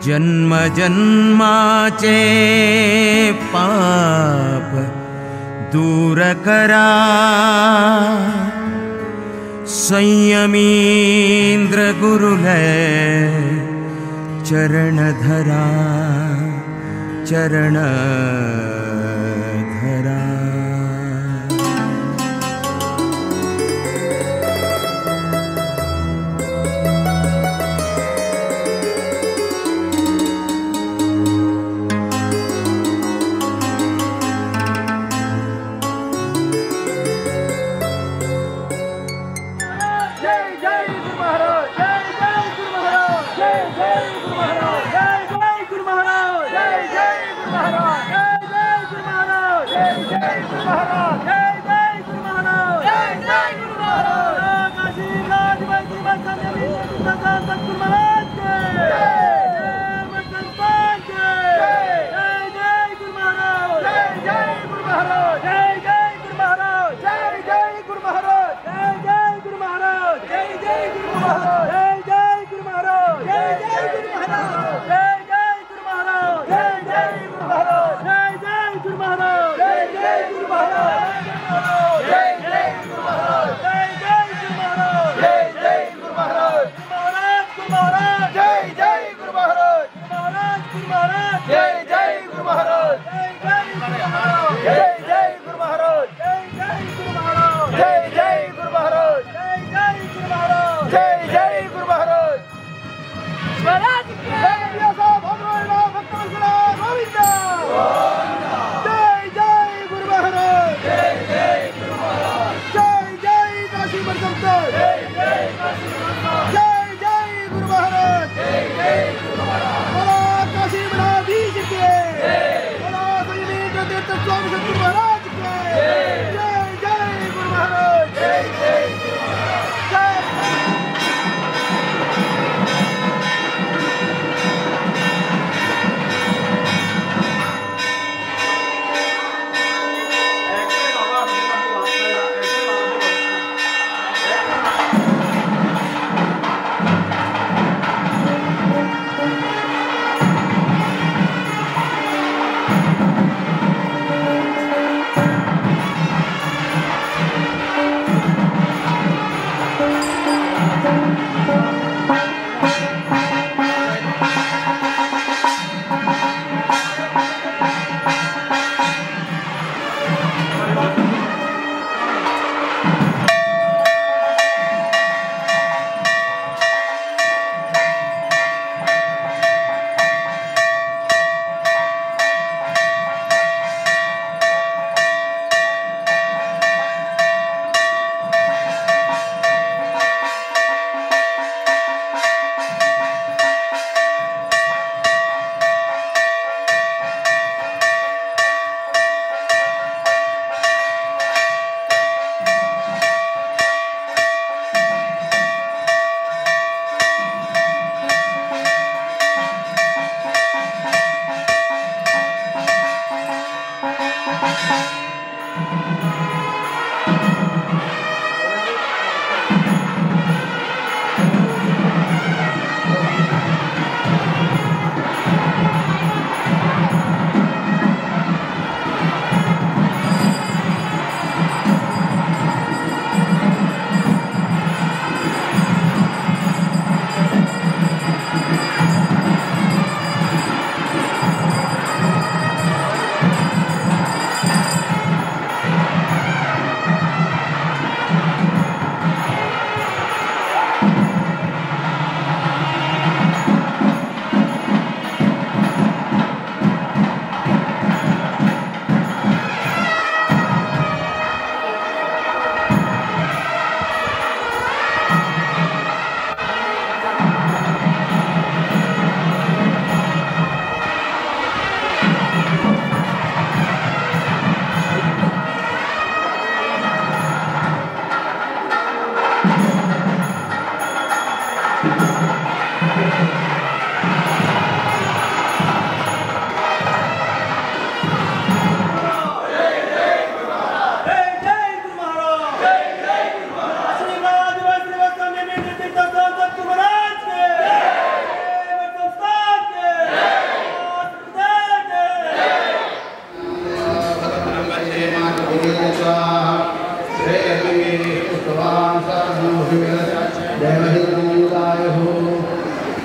जन्म जन्माचे पाप दूर करा। संयमींद्र गुरुले चरण धरा, चरण धरा।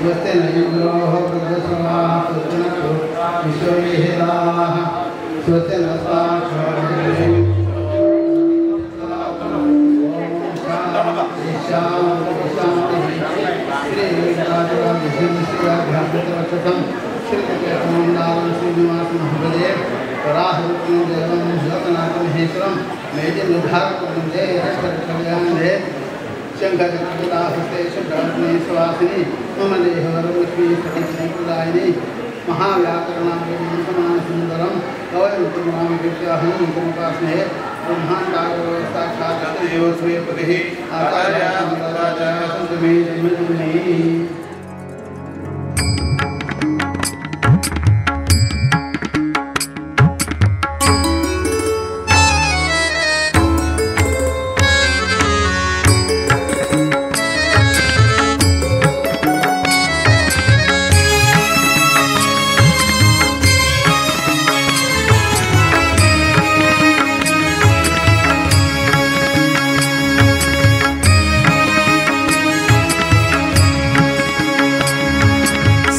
स्वस्ति न इन्द्रो वृद्धश्रवाः स्वस्ति न विश्ववेदाः स्वस्ति न महाव्याकरणामृतमानसुन्दरं कवयमुत्तमरामकीर्त्याहं ब्रह्माण्डागरसाक्षात् देवस्वयपतिः आचार्याः सन्तु मे जन्मजन्मे।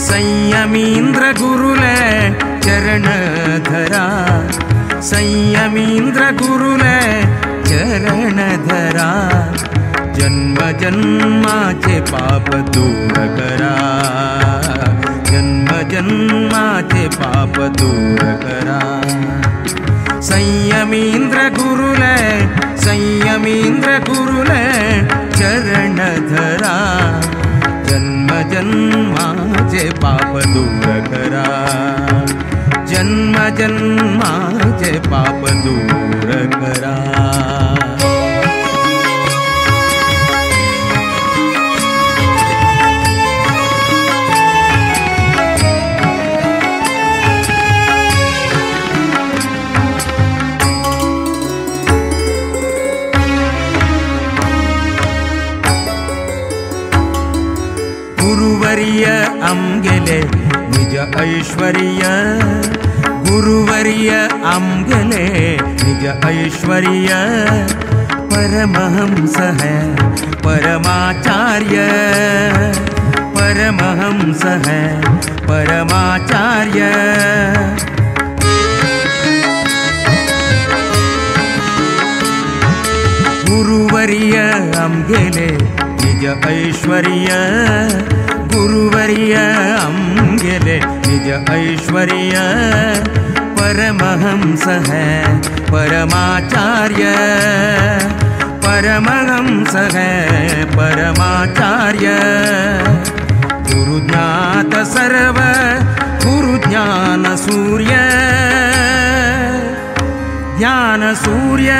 संयमींद्र गुरुले चरण धरा, संयमींद्र गुरुले चरण धरा, जन्म जन्माचे पाप दूर करा, जन्म जन्माचे पाप दूर करा। संयमींद्र गुरुले, संयमींद्र गुरुले चरण धरा, जन्म जन्माचे पाप दूर करा, जन्म जन्माचे पाप दूर करा। गुरुवर्य आमगेले निज ऐश्वर्य, गुरुवर्य आमगेले निज ऐश्वर्य, परमहंस है परमाचार्य, परमहंस है परमाचार्य। गुरुवर्य आमगेले निज ऐश्वर्य, गुरुवर्य आमगेले निज ऐश्वर्य, परमहंस है परमाचार्य, परमहंस है परमाचार्य। गुरु ज्ञात सर्व गुरु ज्ञान सूर्य, ज्ञान सूर्य,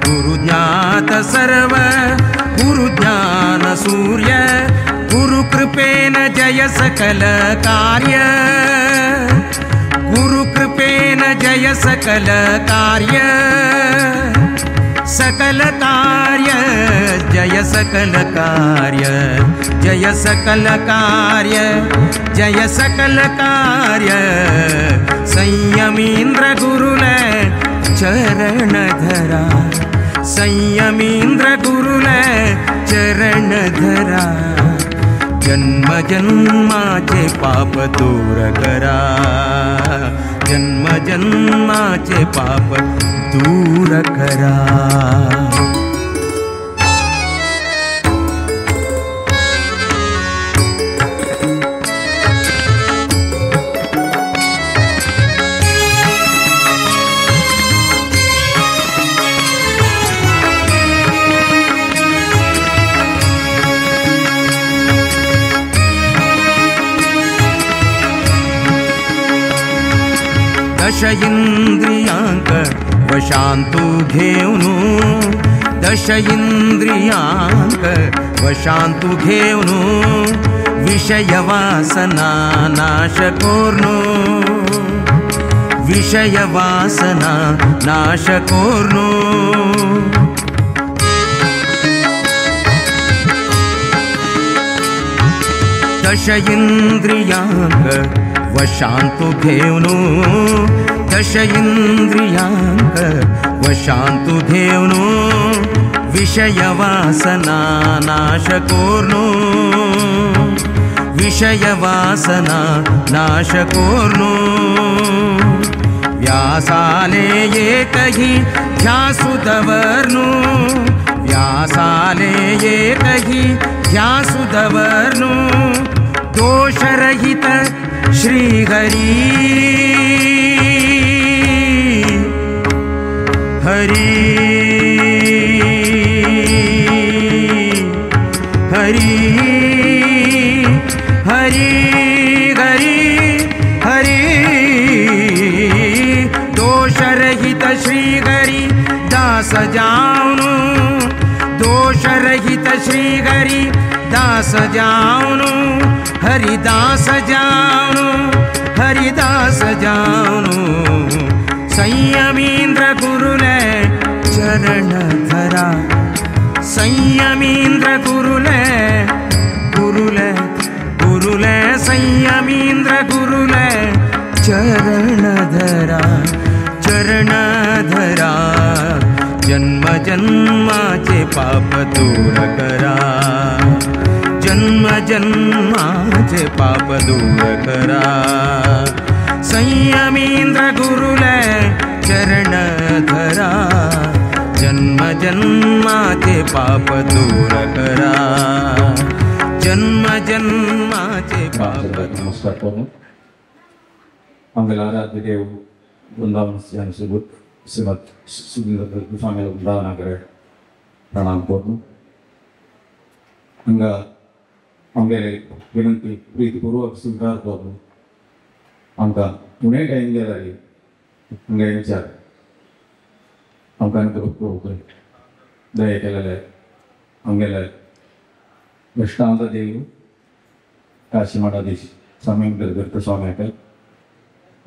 गुरु ज्ञात सर्व गुरु ज्ञान सूर्य, गुरु कृपेन जय सकल कार्य, गुरु कृपेन जय सकल कार्य, सकल कार्य जय सकल कार्य, जय सकल कार्य, जय सकल कार्य। संयमींद्र गुरुले चरण धरा, संयमींद्र गुरुले चरण धरा, जन्म जन्माचे पाप दूर करा, जन्म जन्माचे पाप दूर करा। दश इंद्रियांक वशांतु घेऊनु, दश इंद्रियांक वशांतु घेऊनु, विषय वासना नाश कोर्नु, विषय वासना नाश कोर्नु। दश इंद्रियांक वशांतु घेऊनु, दश इंद्रियांक वशांतु घेऊनु, विषय वासना नाश कोर्नु। विषय वासना नाश कोर्नु व्यासाले एकही ध्यासु दवर्नु व्यासाले एकही ध्यासु दवर्नु दोषरहित श्रीहरि हरि हरि हरि हरि हरि दोषरहित श्रीहरि दास जानु दोषरहित श्रीहरि दास जानु हरिदास जानु हरिदास जानु संयमीन्द्र गुरुले चरण धरा संयमीन्द्र गुरुले गुरुले गुरुले संयमीन्द्र गुरुले चरण धरा चरण धरा जन्म जन्माचे पाप दूर करा जन्म जन्माचे पाप दूर करा संयमीन्द्र गुरुले चरण धरा जन्म जन्माचे पाप दूर करा जन्म जन्माचे पाप। नमस्कार करूँ मंगलाराध्य देव वृंदावन श्रीमद स्वामी वृंदावनाकडे प्रणाम करूँ। हंगा आमगेले विनंती प्रीतिपूर्वक स्वीकार करूँ। आमकां उणे टायम गेला हांगा विचार आमकां अनुग्रह करूंक दया केलेले आमगेले दृष्टांत देव काशी मठाधीश स्वामी दत्त स्वाम्याक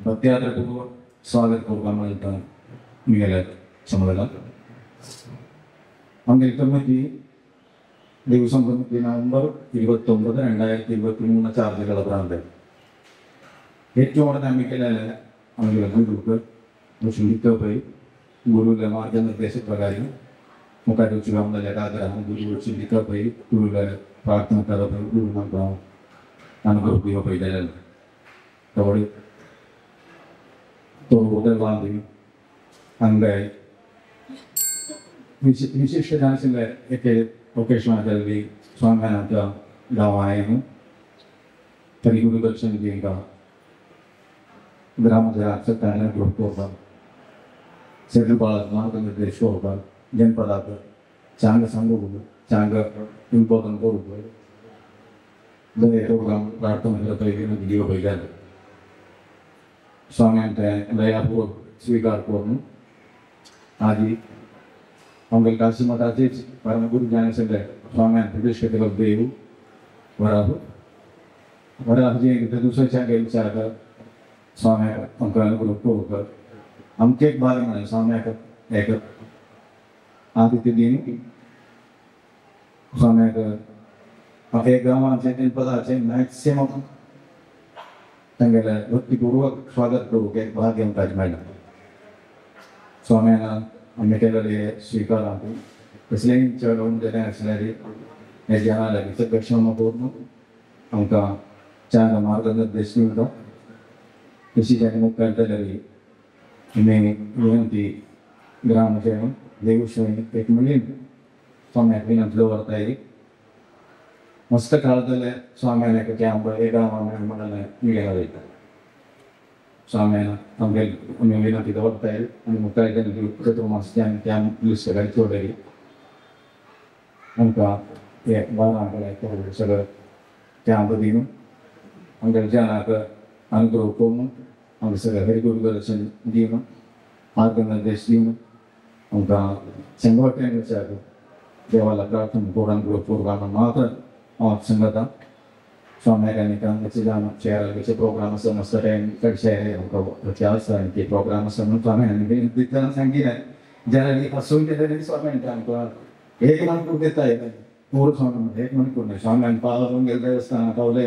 भक्त्यादरपूर्वक स्वागत करूंक मेळटा आमगेल्या समजला। आमगेली कमिटी देवस्वम कमिटी नवंबर 29 2023 चार्ज प्रांत ഏറ്റവും നമ്പിക്കലല്ല ആമगेले गुरुक शिंदितपै गुरुల మార్గనిర్దేశ ప్రకారం ముఖారుచుగా ఆగ్రహం గురువు शिंदितपै గురుల ప్రార్థన करपै गुरु आमकां अनुग्रह दिवपै जाल्यार थोडी तो उदक बांदी हांगाय विशिश्ट नाशिल्ले एके ओकेशन जाल्ली स्वाम्यान आमच्या गांवां आयन तरी गुरु दर्शन दिवंक ग्रामच्या सत्ताना करपाक सेटल मार्गनिर्देश करपाक जनपदाक चांग सांगूंक चांग उद्बोधन करूंक दया प्रोग्राम प्रार्थना करपा विनंती दिवपा जालें। स्वाम्यान तें दयापूर्वक स्वीकार करून आदी आमगेले काशी मठाचेच परमगुरू ज्ञानसंघ स्वाम्यान प्रतिष्ठा केलो देव वराह वराह जे दुसऱ्या विचार स्वाम्याक आमकां अनुग्रह करूंक आमचें एक भाग म्हणलें स्वाम्याक एक आतिथ्य दिन स्वाम्याक एक गांवांचें जनपदाचें मॅक्सिमम तांगेलें भक्तीपूर्वक स्वागत करूंक एक भाग्य आमकां मेळ्ळां। स्वाम्यान आमी केलेले स्वीकार आमकां कसलेंय चडोवन जें आसल्यार हे जनां लागीं सगळें क्षमा करून आमकां चांग मार्गनिर्देश दिवता तशी जाणी मुखार जाल्यार आमी विनंती ग्रामसेवक देवस्वामी एक मिळून स्वाम्याक विनंती दवरताय। मस्त काळ जाल्यार स्वाम्यान एक कॅम्प एक गांवान म्हणलें मिळाला वयता स्वाम्यान आमगे आमी विनंती दवरताय आनी मुखार चतुर्मास कॅम्प लिस्ट चोडली आमकां हे बारां कडेन सगळें कॅम्प दिवन आमगेल्या जनाक अनुग्रह करून आमकां सगळें हरिगुरु दर्शन दिवन मार्गनिर्देश दिवन आमकां संघटन विचार देवाला प्रार्थना करून अनुग्रह प्रोग्राम मात्र हांव सांगता। स्वाम्याक आनी हांगाचे जावन शहराचे प्रोग्राम आसा मस्त टायम चडशे आमकां आसा आनी ते प्रोग्राम आसा म्हणून स्वाम्यान विनंती सांगिल्लें जाल्यार हसून गेल्यार स्वाम्यान आमकां एक मणकूर दिता ಮೂರು ಸ್ವಾಮಿ एक मणकूर न्हय स्वाम्यान पावून गेले देवस्थाना पावले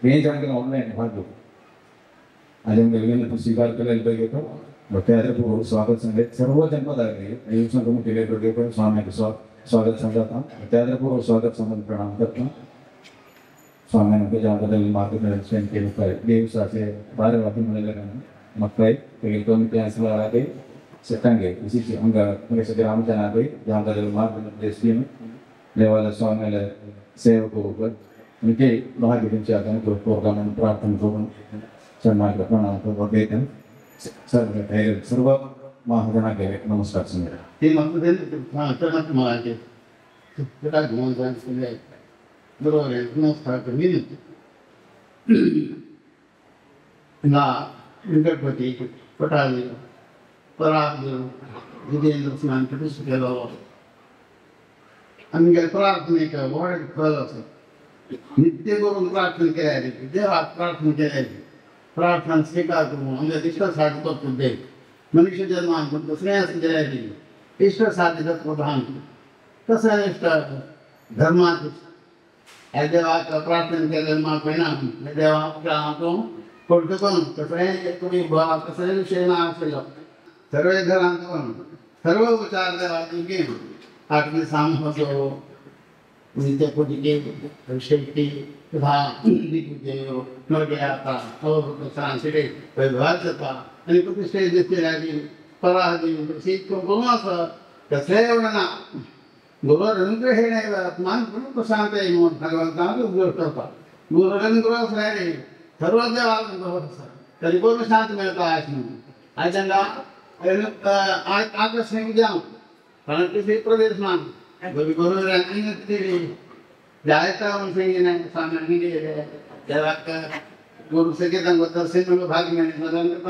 हें जाणकें ऑनलायन भाग आज आमगेले विनंती स्वीकार केलेले बघितो भक्त्यादरपूर्वक स्वागत संगीत सर्व जनपदागेले देवस्वम कमिटीले स्वाम्याक स्वागत सांगता भक्त्यादरपूर्वक स्वागत सांगून प्रणाम करता। स्वाम्यांक ज्या मार्गदर्शन केलं देवसाचे बारा वाटी म्हणले मक्काई ते शेतांगे विशेष अंग ग्रामजनाकय ज्या मार्गदर्शन देवाला स्वाम्याला सेवा करू ते भाग्य प्रोग्राम प्रार्थना करून सन्मान प्रणाम करून सर्व सर्व महाजनाके नमस्कार सांगितलं. ते बरोबर आहे. नमस्कार. ना वेंकटपती पटादेव परादेव जितेंद्र स्नान प्रतिष्ठा केलो आमगे प्रार्थनेक व्हड फल आसा. नित्य करून प्रार्थना केली, देवाक प्रार्थना केली, प्रार्थना स्वीकार करून आमच्या इश्ट साध्य करतो देव. मनुष्य जन्मान दुसरें आसा केली इश्ट साध्य प्रधान कसं इश्ट धर्मात ह्या देवाक प्रार्थना केलें म्हाका परिणाम देवाक हांव कोणतो कोण कसलें तुमी कसलें विशय ना आशिल्लो सर्व घरांत कोण सर्व विचार देवाक आठवी सामसो नित्यपूजिके शेट्टी तथा नोट्याता जाता आनी प्रतिश्ठे दिसते परादेव करून आसा कसलें एवढं ना गुरुर अनुग्रहेण आत्मान प्रशांत म्हणून भगवंताक उपयोग करता. गुरुर अनुग्रह आसल्यार सर्व देवाक अनुग्रह आसा तरी पूर्ण शांत मेळटा अशें म्हणून आयज तांकां आकस्मीक जावं कारण तिसरी प्रदेश ना गुरु जायता स्वामी देवाक गुरु सगळे तांकां दर्शन भाग मेळ्ळें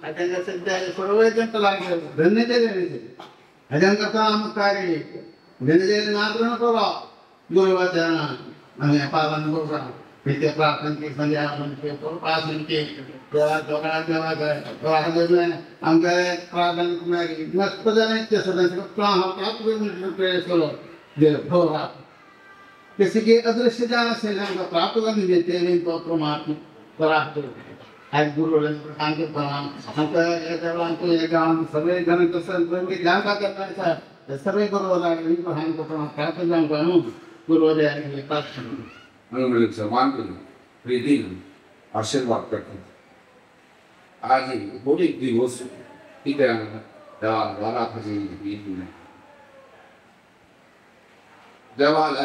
तांकां सद्या सर्व लागले धन्य ते हजन करता आमकां धन्य नात्रण करो गुरुवचरण आनी पालन करता नित्य प्रार्थना की संध्या प्रार्थना की देवा दोघां देवाक आमकां प्रार्थना मस्त देव जैसे की अदृश्य ज्ञान असेल आमकां प्राप्त जावन तो परमात्मा प्राप्त. आज गुरु आमकां ह्या गांवांत सगळे जण तसं जांकां करता सर्व गुरु प्राप्त जावंक गुरु प्रार्थना सम्मान प्रीति आशीर्वाद करतात. आज होळी दिवस देवाला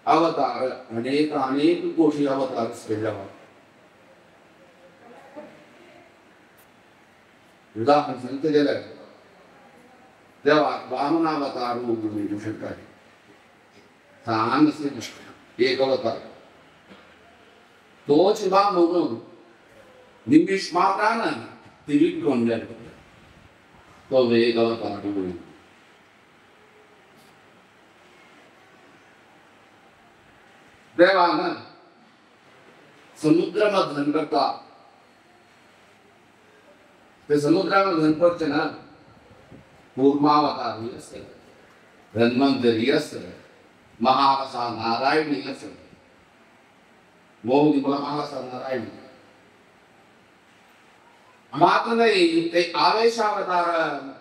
अवतार अनेक अनेक गोष्टी अवतार केल्या. उदाहरण सांगते गेलं देवा वामनावतार म्हणू शकतात. लहान एक अवतार तोच वामन निमिष मात्रानं त्रिविक्रम जालो तो एक अवतार. देवानं समुद्र मथन करता ते समुद्रावर करचे ना कूर्मावतार असेल, धन्वंतरी असेल, महारसा नारायणी असेल, मोहिनी मला महारसा नारायणी मात्र नाही ते आवेशावतार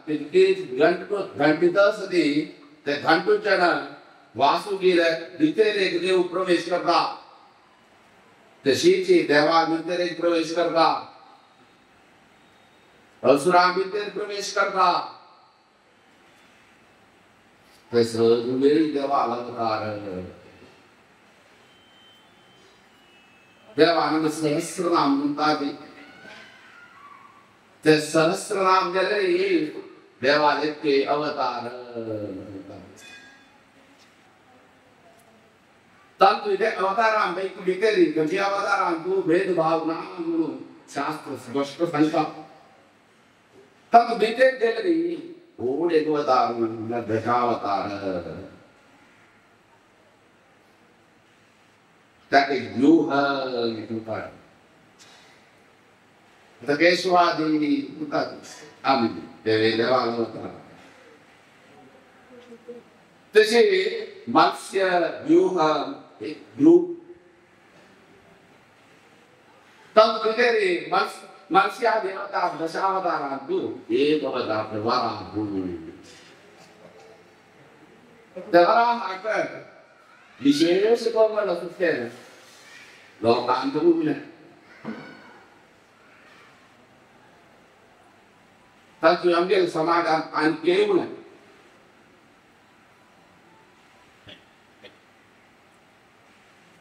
ते घंटित असते ते घंटूच्या वासुकीर भितर देव प्रवेश करता तशीच देवा भितर प्रवेश करता असुरा भितर प्रवेश करता ते सगळे देवा अलंकार देवानंद सहस्रनाम म्हणतात ते सहस्रनाम गेले देवाले अवतार तांतू इथे अवतारांपैकी भितर म्हणजे अवतारांतू भेदभाव ना म्हणून शास्त्र स्पष्ट सांगता. तांतू भितर गेले व्हड एक अवतार म्हणल्यार दशावतार ताका व्यूह म्हणटात आतां केशवादी म्हणटात आमी ते देवा अवतार तशें मत्स्य व्यूह एक ग्रुप तातूंत भितर मत्स्यादि अवतार दशावतारांतू एक अवतार वराह. ते वराहाक विशेष करून आसा तें लोकांक उरलें तातूंत आमगे समाजांत आणखी उरलें.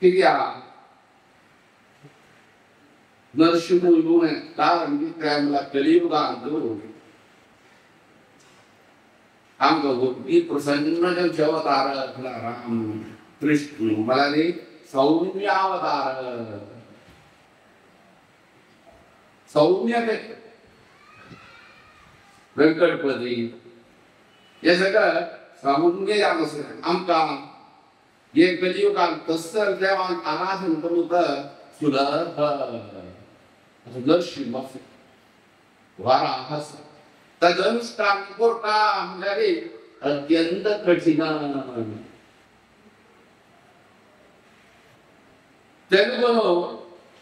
कित्याक नरशिंह उरलें कारण कितें म्हणल्यार कलियुगांत आमकां भक्ती प्रसन्न अवतार राम कृष्ण म्हळ्यार सौम्य अवतार सौम्य वेंकटपती हे सगळं सौम्य आमकां हे कलियुगांत तसर देवान आराधन करूंक सुलभ नरशिंह वराह तदनुष्ठान करता म्हणल्यार अत्यंत कठीण. तेन्ना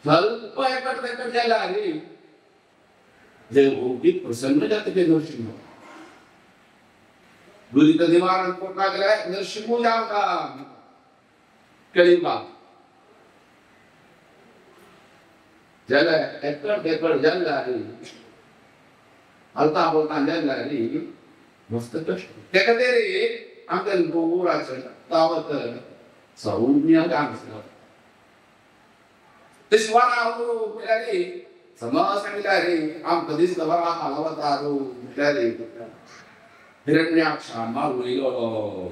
स्वल्प एकर तेकर जाल्यार देव प्रसन्न जाता ते नरसिंह. दुरित निवारण करता जाल्यार नरसिंह जावता कलियुगांत जाल्यार एकर तेकर जाल्यार हलता बोलता जाल्यार मस्त कश्ट. तेका तरी आमकां गोराचो तावत सौम्य आसलो. तशें वराह म्हणल्यार समज म्हणल्यार आमकां दिसता वराह अवतार म्हणल्यार हिरण्याक्षान मारून येयलो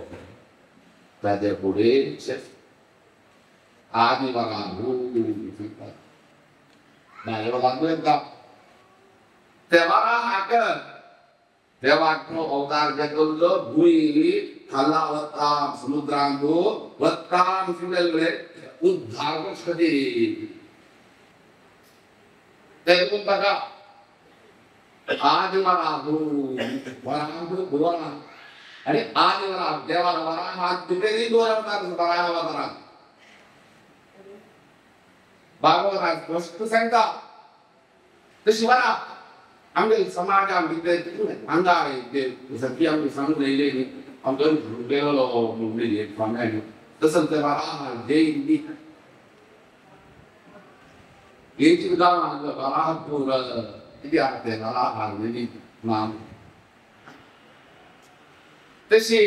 ताजे फुडें आदी वराह बायबलांत येता ते वराहाक देवाचो अवतार घेतलो भूंय खाला वता समुद्रांत वता फुडले उद्धार खातीर तेतून ताका आदि वराह वराह वराह आनी आदि वराह देवान वराह भितरय दोन अवतार वराह अवतारान भागवतान स्पश्ट सांगता. तशी वराह आमगे समाजान भितर हांगा सगळी आमगे सांगून येयले न्ही आमकां गेलो स्वाम्यान तसो ते वराह जय हेची गांव वराहपूर कितें आसा तें वराह नाम. तशी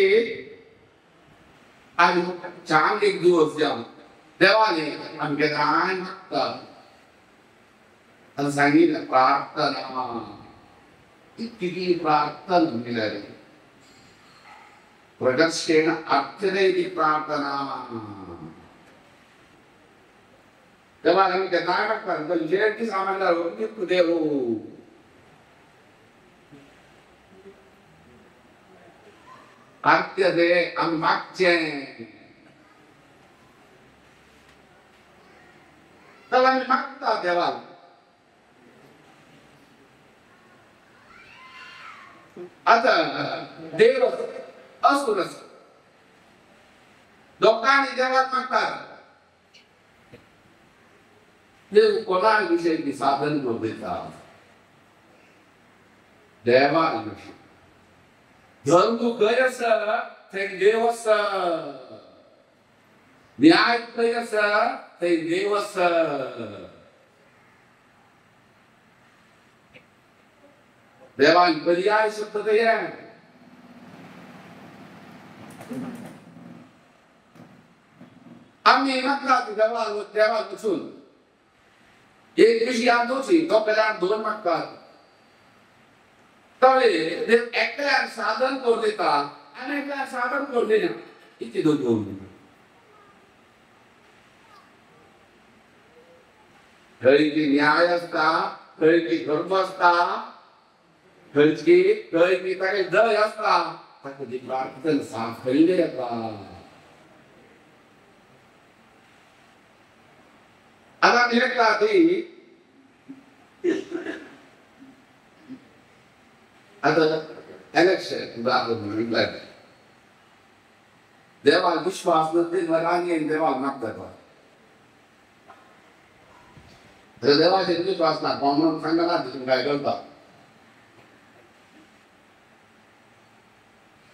आनी छान एक दिवस जावन देवाने आमगे रान मागता आनी सांगिल्लें प्रार्थना कितली प्रार्थना म्हणल्यार प्रकर्षेण अर्थते प्रार्थना. देवान आमी केन्नाय मागता जें सामान्य देव आर्त्यते आमी मागचें जाल्यार आमी मागता देवाक. आतां देव असूर आसा लोकांनी देवाक मागतात देव कोणा विशयी साधन करून दिता देवा विशयी. धर्म खंय आसा थंय देव आसा, न्याय खंय आसा थंय देव आसा. देवान पर्याय शब्द थंय आमी मागतात देवाक देवाक वचून एक विशी आमची तो पेल्यान दोन मागतात तळे एकल्यान साधन करून दिता आनी एकल्यान साधन करून दिना इतली दोन दोन. थंयची न्याय आसता थंयची धर्म आसता थंयची थंय ताका दय आसता ताका ती प्रार्थना साफल्य येता. आतां आमी एकला ती आतां इलेक्शन देवाक विश्वास ना रांगेन देवाक मागतात देवाचेर विश्वास ना कोण म्हणून सांगना तुमकां काय करता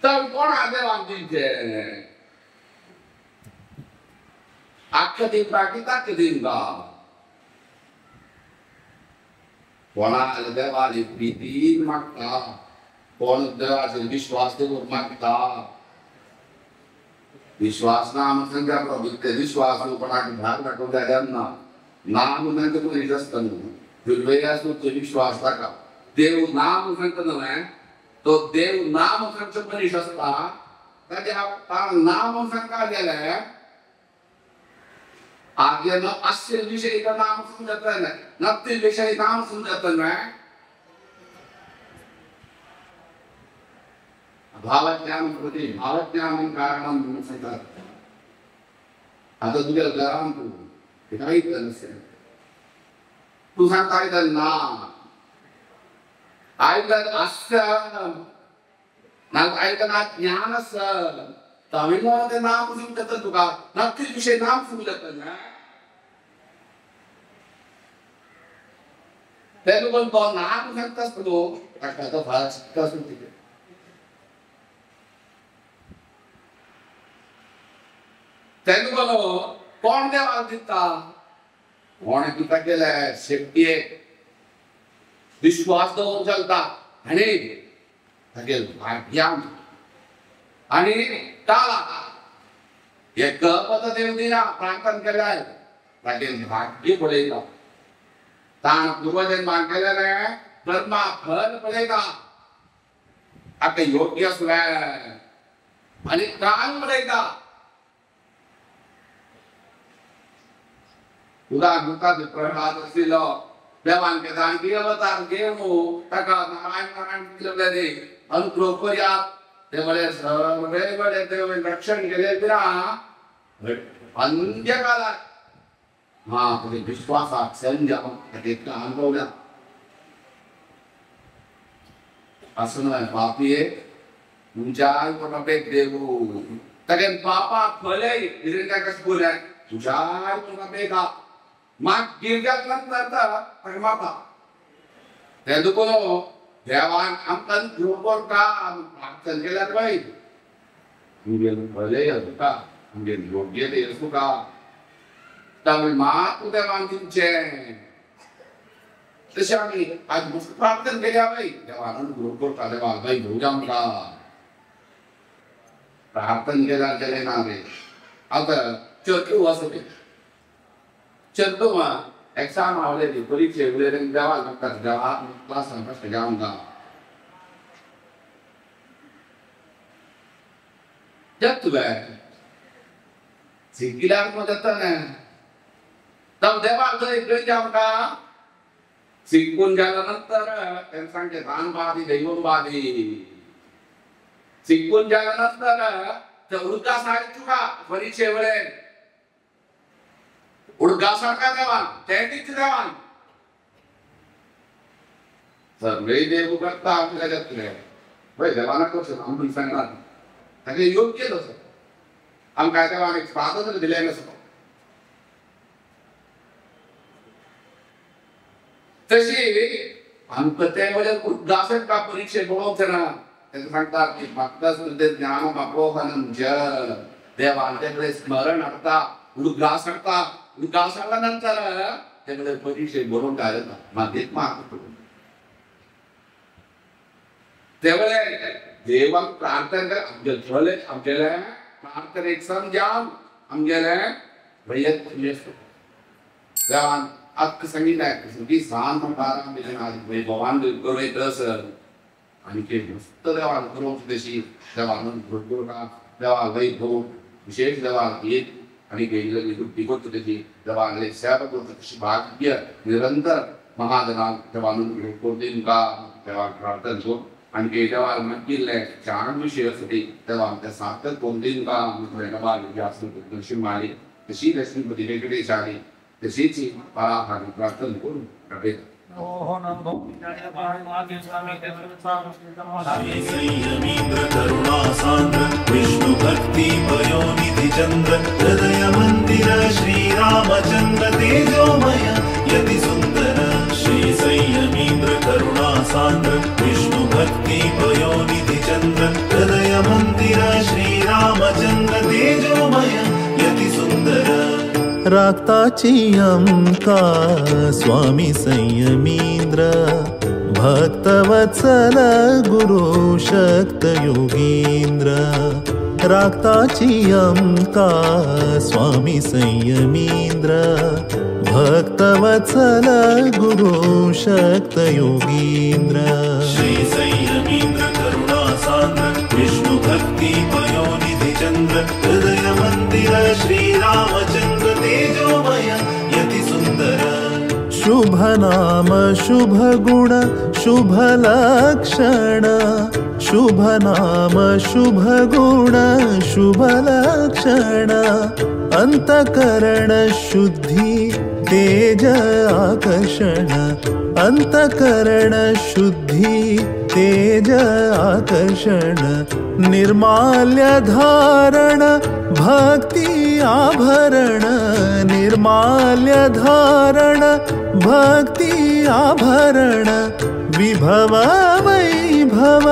तर कोणा देवाक दिवचें. आख्ख दिवपा की ताक दिवपा कोणा देवाली प्रितीन मागता कोण देवाचेर विश्वास दवरून मागता विश्वास ना म्हणून सांगता विश्वास कोणाक भार दाखोवंक जाय ना ना म्हणून ते मनीस आसता न्हू दुर्वे आसूं तो विश्वास ताका देव ना म्हणून सांगता न्हय तो देव ना म्हणून सांगचो मनीस आसता ताच्या ना म्हणून सांगता गेलें आगे न अस्य विषय का नाम समझता है नत्य विषय नाम समझता है भावज्ञान प्रति भावज्ञान कारणम सांगतात. आता तुझ्या घरान तू काहीच नसेल तू सांगता आयदन ना आयदन अस्य ना आयदन ज्ञानस्य तमिळमध्ये नाम समजत तुका नक्की विषय नाम समजत ना तेलुगु तो नाम सांगतास तू ताका तो फार शिकतास तिथे तेलुगु कोण देवाक दिता कोण दिता केले शेपटीयेक विश्वास दवरून चलता आनी तागेर भाग्यान आणि टाळा एक पद देव दिना प्रार्थना केल्याय तागेर भाग्य पळयता ताण पूर्वजन मागलेलें कर्मा फल पळयता आतां योग्य आसलें आनी कान पळयता तुका तुका प्रसाद आशिल्लो देवान जाणटी अवतार घेवन ताका नारायण नारायण दिलें अनुग्रह करयात ते बळे सगळे बळे देव रक्षण केले बिना अंत्यकालात हा तुझे विश्वासाक संजम ताका अनुभवल्या असं न्हय पापये तुमच्या कोणापेक देव तागे पापा फले हिरण्या बोलय तुझ्या कोणापेका मागीर नंतर ताका माता ते दुखून देवान आमकां करता प्रार्थना केल्यार पळय आमगेर भले तुका आमगेर योग्य तुका तांणी मात देवान दिवचें तशें आमी आज मस्त प्रार्थना केल्या पळय देवान अनुग्रह करता देवा बाई घेवया आमकां प्रार्थना केल्यार केलें ना रे. आतां चतू आसा तें चतू एक्साम आवडली परीक्षे देवाक मागता देवा क्लासान कशें घेवंक जाता शिकिल्यार जाता न्हय तब देवाक थंय आमकां शिकून गेल्या नंतर तेणें सांगचें दानवादी दैववादी शिकून गेल्या नंतर ते उदका सारकें तुका परीक्षे वेळेर उडका सारका देवान तें देवान सर्वे देव करता आमकां जातले पळय देवाना करचें आमकां सांगना ताका योग्य तसो आमकां देवान एक स्वातंत्र्य दिलें आसता तशी आमकां ते वयल्यान उदकासारका का परीक्षे पळोवंक ना तेका सांगता की म्हाका ज्ञान अपोहनं च देवान तेकडे स्मरण हाडटा उदका सांगता उदका सांगल्या नंतर तेकडे परीक्षे बरोवन काय जाता मागीर माग ते वेळेर देवाक प्रार्थना कर आमगेले चले आमगेले प्रार्थनेक समजावन आमगेले वैयक्तिक देवान अक्क सांगितलें की सान भगवान करयत आनी ते मस्त देवान करूंक तशी देवान देवा वैभव विशेष देवान येत आनी वृद्धी करता तशी देवान सेवा करता तशी भाग्य निरंतर महाजनान देवान करून दिवंका देवाक प्रार्थना करून आनी देवान मागिल्ले छान विशय आसा ते देवान ते सार्थक करून दिवंका माली तशी लक्ष्मीपती वेंकटेश आली तशीच पराभागी प्रार्थना करून संयमीन्द्र करुणा सान्द्र विष्णु भक्ति पयोनिधि चन्द्र हृदय मन्दिर श्रीरामचन्द्र तेजोमय यति सुन्दर श्री संयमीन्द्र करुणा सान्द्र विष्णु भक्ति पयोनिधि चन्द्र हृदय मन्दिर श्रीरामचन्द्र तेजोमय यति सुन्दर. राखताची अमका स्वामी संयमींद्र भक्तवत्सल गुरु शक्त योगींद्र राखताची अमका स्वामी संयमींद्र भक्तवत्सल गुरु शक्त योगींद्र। श्री संयमींद्र करुणा सान्द्र विष्णु भक्ति पयोनिधि चंद्र हृदय मंदिर श्री रामचंद्र तेजोमय यति सुंदर। शुभ नाम शुभ गुण शुभ लक्षण शुभ नाम शुभ गुण शुभ लक्षण अंतकरण शुद्धि तेज आकर्षण अंतकरण शुद्धि तेज आकर्षण निर्माल्य धारण भक्ति आभरण निर्माल्य धारण भक्ति आभरण विभव वैभव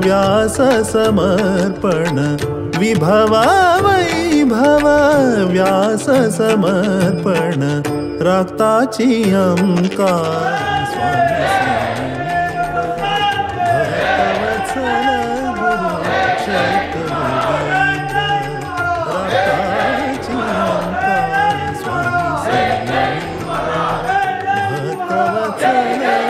व्यास समर्पण विभव वैभव व्यास समर्पण राखताची अमका स्वामी भक्तवत्सल गुरु शक्त योगींद्र राखताची अमका स्वामी भक्तवत्सल